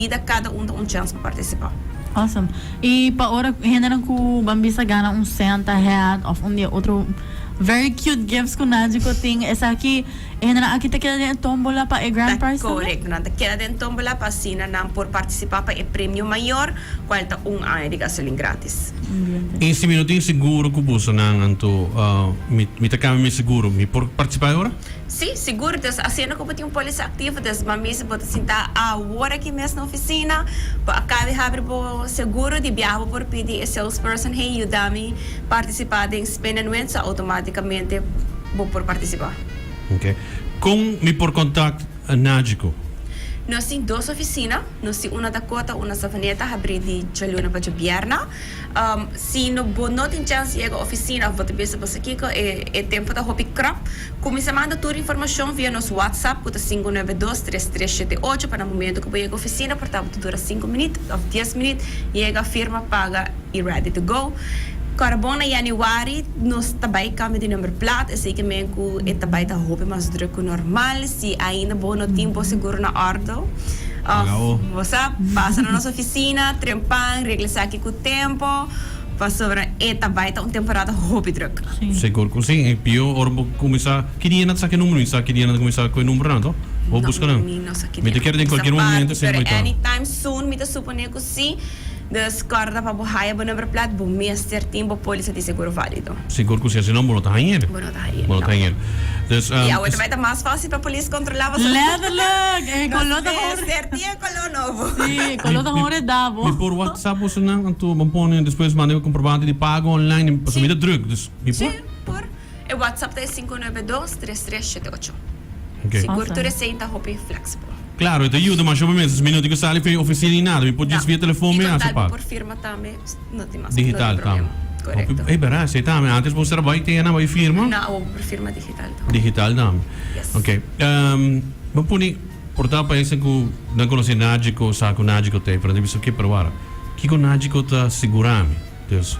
Bida kada un ta un chèns pa partisipá. Awesome. Y pa ora hendenan cu ban bisa gana un Santa hat of un di e otro very cute gifts cu Nagico tin, esaki e hendenan aki ta keda den e tombola pa e grand Ta prize tambe? correcto. Nan ta keda den tombola pa asina nan por participa pa e premio mayor, cual ta un aña di gasolin gratis. Ambiente. Y si mi no tin seguro cu bosonan anto mi mi ta cambia mi seguro, mi por participa e ora? Sí, sigur. Dus asiendo ku bo tin un pólisa aktivo, dus bo mester bo ta sinta awor aki mes na ofisina, bo a kabi habri bo seguro di biaha bo por pidi e salesperson, hey, yuda mi partisipá den Spin and Win, so outomátikamente bo por partisipá. Ok. Kon mi por kontakt Nagico? Nos tin dos ofisina. Nos tin un na Dakota, un na Savaneta, habrí di djaluna pa djabièrna. Si no bo no tin chèns di yega ofisina òf bo ta bisa bo sa kiko, e e tempu ta hopi kròp, kuminsá manda tur informashon via nos WhatsApp ku ta 592 3378 pa na momentu ku bo yega ofisina por ta bo ta dura sinku minüt òf dies minüt, yega, firma, paga i ready to go. Kòrda bon na yanüari nos ta bai kambia di number plat, esei ke men ku e ta bai ta hopi mas drùk ku normal. Si ainda bo no tin bo seguro na òrdu òf bo sa, pasa na nos ofisina, trempan, regla esaki ku tempo, pasobra e ta bai ta un temporada hopi drùk. Sigur ku si. E pio ora bo kuminsá, ki dia nan ta saka e number? Mi sa ki dia nan ta kuminsá ku e numbernan to? Bo buska nan. Mi no sa ki Mi dia ta kere den kualkier momento esei Pero bai ta. anytime soon mi ta suponé ku si. Dus kòrda pa bo haya bo number plat, bo mester tin bo pólisa di seguro válido. Sigur ku si, asina bo no ta hañ'el. Bo no ta hañ'el, Bo no ta no. hañ'el. Dus, I awe ta bai ta mas fásil pa polis kontrolá pasobra Letterlijk! E nos koló ta gewoon. mester tin e koló nobo. Sí, e koló ta gewoon redá bo. Mi por WhatsApp bosonan, anto bo pone despues manda e komprobante di pago online, pasobra mi ta druk, dus mi por? Sí, por. E WhatsApp ta e 592 3378. Ok. Sigur Awesome. tur esei ta hopi flexible. Claro, e ta yuda masha hopi mes. Mi no tin cu sali for e oficina ni nada. Mi por djis No. via telefon I mi con haci tal bo pago. por firma tambe, no tin mas, no Digital tin tambe. problema. Correcto. Hopi, ey bera, esey tambe. Antes bo mester a bay te na bay firma. No, awor bo por firma digital tambe. Digital tambe. Yes. Ok. Bo pone por ta pa esnan cu nan conoce Nagico, sa cu Nagico ta ey, pero nan ta bisa, ok, pero wara, kico Nagico ta sigura mi? Dus,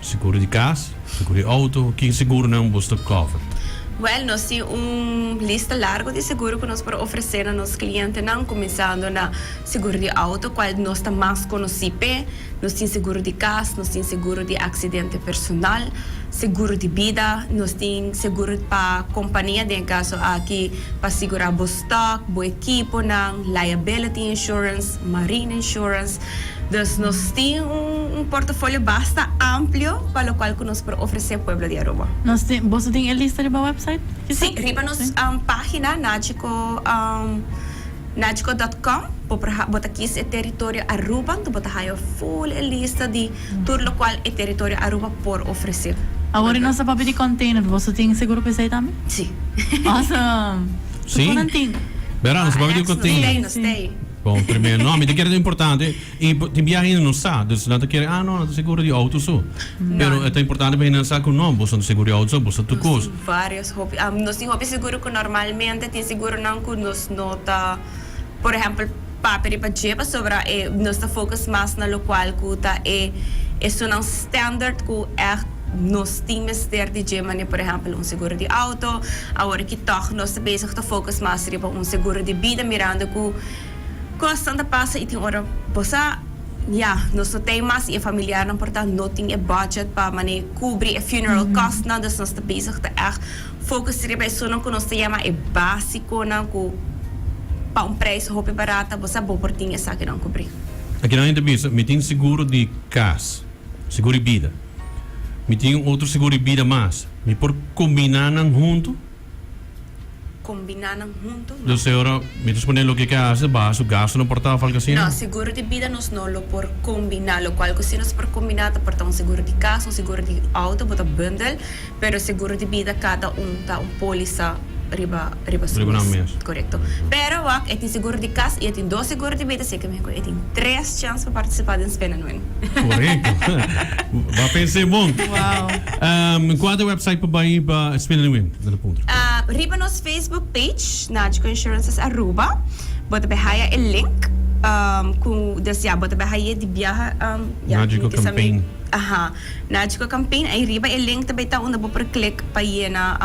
seguro di kas, seguro di outo, ki seguronan bo sta cover? Wèl, nos tin un lista largu di seguro ku nos por ofresé na nos klientenan, kuminsando na seguro di outo, kual nos ta mas konosí p'e. Nos tin seguro di kas, nos tin seguro di aksidente personal, seguro di bida, nos tin seguro pa kompania, den e kaso aki pa sigurá bo stòk, bo ekiponan, liability insurance, marine insurance. Dus nos tin un portafolio basta amplio pa locual cu nos por ofrece pueblo di Aruba. Nos tin, boso tin e lista riba website kisa? Si, riba nos pagina nagico nagico dot com bo por bo ta kies e teritorio Aruba anto bo ta haya full e lista di tur locual e teritorio Aruba por ofrece. Awor y nos ta papia di container, boso tin seguro pa esey tambe? Si. Awesome! Si. Tur cu nan tin? Bera, nos ta papia di container. Nos tey, nos tey. Bon, tremendo. No, mi ta kere ta importante. I tin biaha hende no sa. Dus nan ta kere, ah no, nan ta seguro di auto so. Pero e ta importante pa hende sa ku no, boso no ta seguro di auto so, boso ta tur kos. Nos tin varios hopi, nos tin hopi seguro ku normalmente tin seguronan ku nos no ta, por ehempel, papia riba dje pasobra e nos ta focus mas na lokual ku ta e esunnan standard ku ègt nos tin mester di dje, manera por ehempel un seguro di auto. Awor aki tòg nos ta bezig ta focus mas riba un seguro di bida mirando ku kosnan ta pasa i tin ora bo sa ya nos no tei mas i e familiarnan por ta no tin e budget pa manera kubri e funeral kostnan dus nos ta bezig ta ègt focus riba esunnan ku nos ta yama e basikonan ku pa un prijs hopi barata bo sa bo por tin esakinan kubri. Akinan hende ta bisa mi tin seguro di kas, seguro di bida. Mi tin un otro seguro di bida mas. Mi por kombiná nan huntu? Kombiná nan huntu? No. Dus e ora mi ta suponé loke ke hasi ta baha su gastunan por ta of algo asina? No, seguro di bida nos no lo por kombiná. Lokual ku si nos por kombiná ta por ta un seguro di kas, un seguro di outo, bo ta bundel, pero seguro di bida kada un ta un pólisa riba riba su Riba nan mes. mes. Korekto. Pero wak, e tin seguro di kas i e tin dos seguro di bida, así ke mi ku e tin tres chèns pa partisipá den Spin and Win. Korekto. Bo a pens'é bon. Wow. Kua ta e website pa bai pa Spin and Win? Nan ta puntra. Riba nos Facebook page, Nagico Insurances Aruba, bo ta bai haya e link ku des ya bo ta bai haya di biaha ya Nagico mi ke sa mi Campaign. Aha. Nagico Campaign, ei riba e link ta bai ta unda bo por click pa yena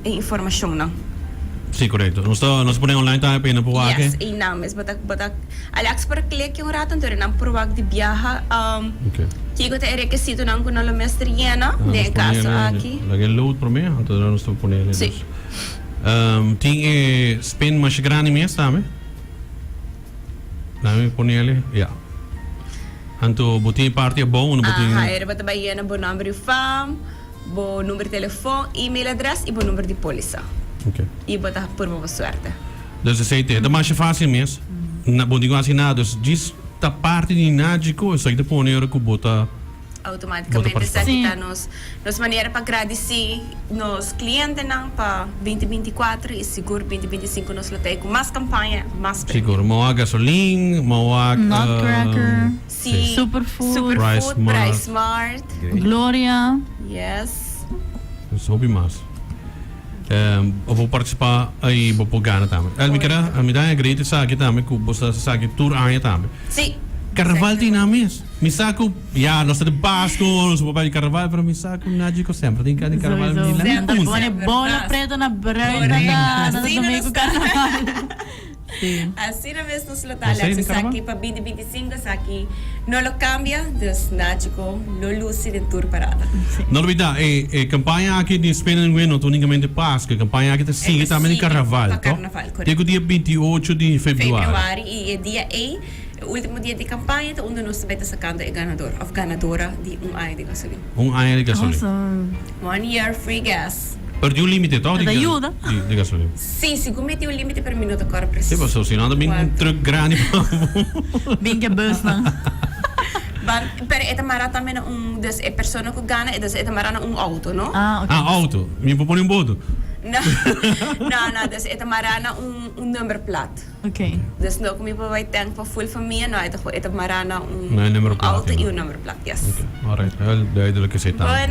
e informashonnan. Si, korekto. Nos ta nos ta pone online tambe pa e nan por wak. Yes, i nan mes bo ta bo ta Alex por klik un rato anto nan por wak di biaha kiko ta e rekisitonan ku nan lo mester yena den e kaso aki. Laga e load prome anto nos ta pone Si. Tin e spin masha grandi mes tambe. Laga mi pone ya. Anto bo tin e parti abou unda bo tin. Aha, e bo ta bai yena bo nomber di fam, bo number di telefon, email adres i bo number di polisa. Ok. I bo ta purba bo suerte. Dus esei te. E ta masha facil mes. Na, bo no tin ku hasi nada. Dus djis ta parti di Nagico, esaki ta pone ora ku bo ta. Automaticamente esaki ta nos nos manera pa gradisi nos clientenan pa binti binti kuater y sigur binti binti sinku nos lo ta ku mas campaña, mas premio. Sigur, moa gasolin, moa Nutcracker, Si, Superfood, Superfood, Price Price Smart. Gloria. Yes. Dus hopi mas. Bo por participa y bo por gana tambe. El mi kere mi ta agree esaki tambe ku bo sa esaki tur aña tambe. Si. Carnaval tin nan mes. Mi sa ku ya nos ta den Pasco, nos por bai carnaval pero mi sa ku Nagico semper tin di carnaval Sowieso. mi la Semper punta. pone bola preto na bruid na na na domingo ku carnaval. Si. Asina mes nos lo ta Esei Alex di carnaval? esaki pa binti binti sinku esaki no lo cambia dus Nagico lo luci den tur parada. No olbida e e campaña aki di Spin and Win no ta unicamente Pasco e campaña aki ta sigui E ta tambe di sigui carnaval pa to? carnaval, Te ku correcto. dia 28 di februari. Februari y e dia ey E ultimo dia di campaña ta unda nos ta bay ta sacando e ganador of ganadora di un aña di gasolin. Un aña di gasolin. Awesome. One year free gas. Pero tin un limite toch Ta yuda. di gasolin? Si, si cu meti un limite pero mi no ta corda precies. Si, pasobra si no ta bin un truck grandi pa bo. Bin ke busnan. Ban, pero e ta mara tambe na un, dus e persona cu gana, dus e ta mara na un auto, no? Ah, ok. Ah, auto. Mi por pone un boto. No, no, no, dus e ta mara na un, un nummerplaat. Ok. Dus no ku mi por bai tank pa full famia, no, e ta e ta mará na un Na e nummerplaat, auto ja. i un nummerplaat, yes. Ok, alright. Heel duidelijk is e tambe. Bueno.